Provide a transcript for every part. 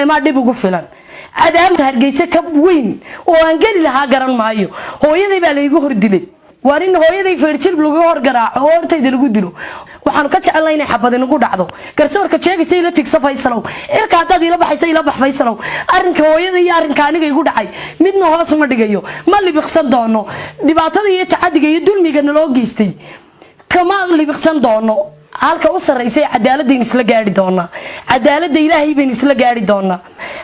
Dareemaa dhib ugu filan. Cadaabta Hargeysa ka weyn oo aan geli lahaa garan maayo. Hooyaday baa laygu hordilay. Waar in hooyaday feerjirb lagu hor garaaco oo hortayda lagu dilo, waxaanu ka jecelnay inay xabadi nagu dhacdo. Garsoorka sheegaysa ila tigsa, Faysalow. Cirka haddaad ila baxaysa, ila bax, Faysalow. Arrinka hooyada iyo arrinka aniga igu dhacay midna hoos ma dhigayo, ma libiqsan doono. Dhibaatada iyo tacadiga iyo dulmiga naloo geystay kama libiqsan doono. Halka u sarraysa cadaaladaynu isla gaari doonaa. Cadaaladda Ilaahay baynu isla gaari doonaa.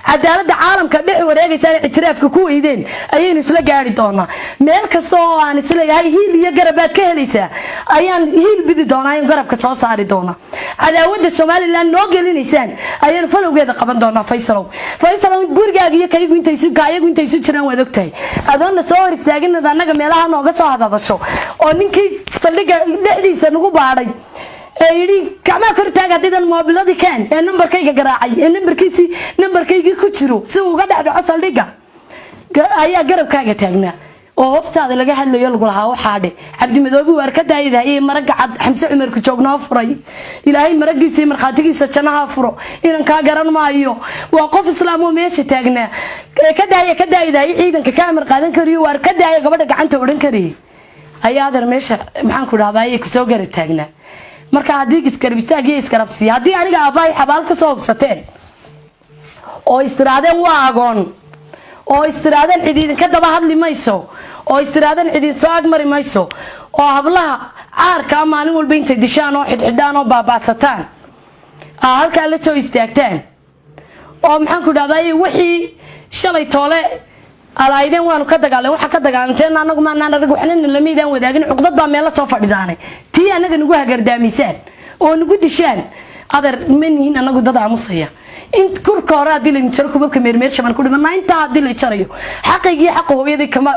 Cadaaladda caalamka dhex wareegaysaan, ictiraafka ku weydeen ayaynu isla gaari doonaa. Meel kasta oo aan isleeyahay hiil iyo garabaad ka helaysaa ayaan hiil bidi doonaa, ayaan garabka soo saari doonaa. Cadaawadda Somaliland noo gelinaysaan ayaynu falowgeeda qaban doonaa. Faysalow, Faysalow, gurigaaga iyo kaygu intaysu kaayagu intaysu jiraan waad ogtahay. Adoonna soo hor istaaginad annaga meelaha nooga soo hadadasho oo ninkii saldhigga dhexdiisa nagu baadhay ee yidhi "Gacmaha kor taag, haddaydan moobiladii keen", ee nambarkayga garaacay, ee nambarkiisii nambarkaygii ku jiro si uu uga dhex dhaco saldhigga, ayaa garabkaaga taagnaa oo hoostaada laga hadlayo, lagu lahaa waxaa dhe Cabdimadoobi waar ka daayadahaye. Maraga cad Xamse Cumar ku joognoo furay. Ilaahay maragiisa iyo markhaatigiisa jannaha furo. Inankaa garan maayo, waa qof islaam oo meesha taagnaa ee ka daaya, ka daayadahaye, ciidanka ka amar qaadan kariyo, waar ka daaya gabadha gacanta odhan karayay ayaa adeer meesha, maxaan ku dhahdaa, ayay kusoo garab taagnaa. Marka haddii isgarab istaag iyo isgarabsiiya, haddii aniga aabbahay xabaal kusoo hubsateen oo istiraadeen waa agoon, oo istiraadeen cid idinka daba hadli mayso, oo istiraadeen cid idin soo agmari mayso, oo hablaha caarkaa maalin walba intay dishaan oo xidhxidhaan oo baaba'sataan aa halkaa la soo istaagtaan, oo maxaan ku dhahdaa, wixii shalay toole alaydeen waanu ka dagaalan, waxa ka dagaalanteen anagu maanaan arag, waxna lamaydaan wadaagin. Cuqdad baa meelo soo fadhidaanay tii anaga nagu hagardaamisaan oo nagu dishaan. Adeer, ma nihin anagu dad aamusaya. In kurka hore haddii la jaro, kubabka meermeersha baan ku dhimanaa. Intaa haddii la jarayo, xaqaygii xaqa hooyadii kama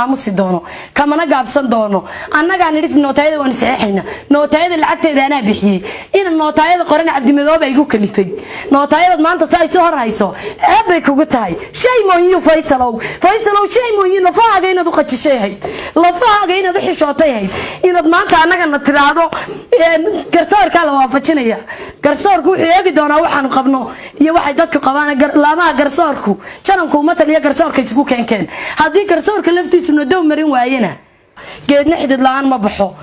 aamusi doono, kamana gaabsan doono. Annagaa nidhi nootaayada waanu saxeexayna. Nootaayada lacagteeda anaa bixiyey. Ina nootaayada qoran Cabdimadooba igu kalifay. Nootaayadaad maanta saa isu hor hayso eeb bay kugu tahay. Shame on you, Faysalow. Faysalow, shame on you. Lafahaaga inaad u qajishay hayd, lafahaaga inaad u xishootay hayd, inaad maanta annagana tiraahdo garsoorkaa la waafajinaya. Garsoorku wuxuu eegi doonaa waxaanu qabno iyo waxay dadku qabaan. Laamaha garsoorku jananku uma taliya. Garsoorka isugu keenkeen. Haddii garsoorka laftiisuna dow marin waayena, geedna xidid la-aan ma baxo.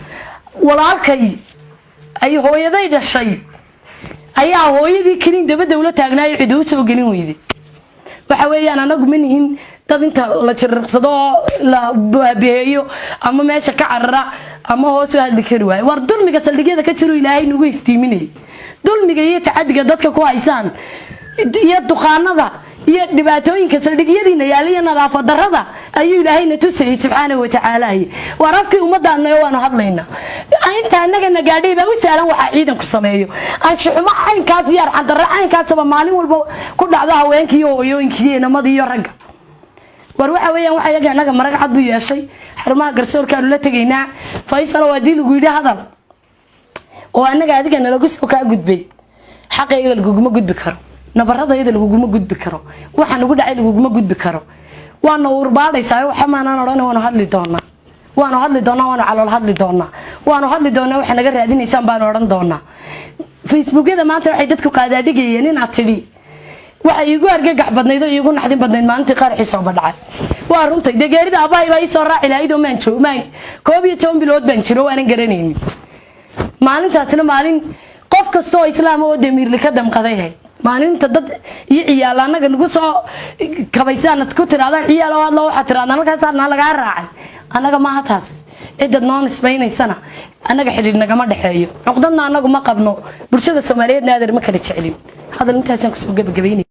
Walaalkay ay hooyaday dhashay ayaa hooyadii keliin dabadda ula taagnaayo, cid uu soo gelin weyday. Waxa weeyaan, anagu ma nihin dad inta la jiriqsado oo la baabiheeyo ama meesha ka carara ama hoos u hadli kari waayo. War dulmiga saldhigyada ka jiro Ilaahay nagu iftiiminayay, dulmiga iyo tacadiga dadka ku haysaan iyo duqaanada iyo dhibaatooyinka saldhigyadiina yaala iyo nadaafad darada ayuu Ilaahayna tusayay subxaanahu watacaala. Waar afkii ummaddaana waanu hadlaynaa. Inta annagana gaadhay baa u sahlan waxaa ciidanku sameeyo. Anshuxumo caynkaas iyo arxandarro caynkaasaba maalin walba ku dhacda haweenkii iyo hooyooyinkii iyo inamadii iyo ragga. War waxa weeyaan, waxa iyaga annaga marag cad buu yeeshay. Xarumaha garsoorkaanu la tegaynaa. Faysal, haddii lagu yidhi hadal oo annaga adiga nalagu soo kaa gudbay, xaqayga laguguma gudbi karo, nabaradayda laguguma gudbi karo, waxa nagu dhacay laguguma gudbi karo. Waana uurbaadhaysaa. Waxa maanaan odhan. Waanu hadli doonaa, waanu hadli doonaa, waanu calool hadli doonaa, waanu hadli doonaa. Waxa naga raadinaysaan baanu odhan doonaa. Facebookyada maanta waxay dadku qaadaadhigayeen inaad tidhi waxay iigu argagax badnayd oo iigu naxdin badnayd maalintii qaraxii soo badhacay. Waa runtay. Dee geerida aabbahay baa ii soo raaci lahayd oo maan joog maan 11 bilood baan jiro, waanan garanaynin. Maalintaasna maalin qof kasta oo islaam oo damiirli ka damqaday ahayd. Maalinta dad iyo ciyaal annaga nagu soo kabaysaan ku tirahdaan ciyaal oo hadla, waxaad tirahdaan halkaasaa lagaa raacay. Annaga maaha taas. Ciddad noo nisbaynaysana annaga xidhiidh nagama dhexeeyo, cuqdadna annagu ma qabno. Bulshada Soomaaliyeedna, adeer, ma kala jecelin. Hadal intaasaan kusoo gebagabaynay.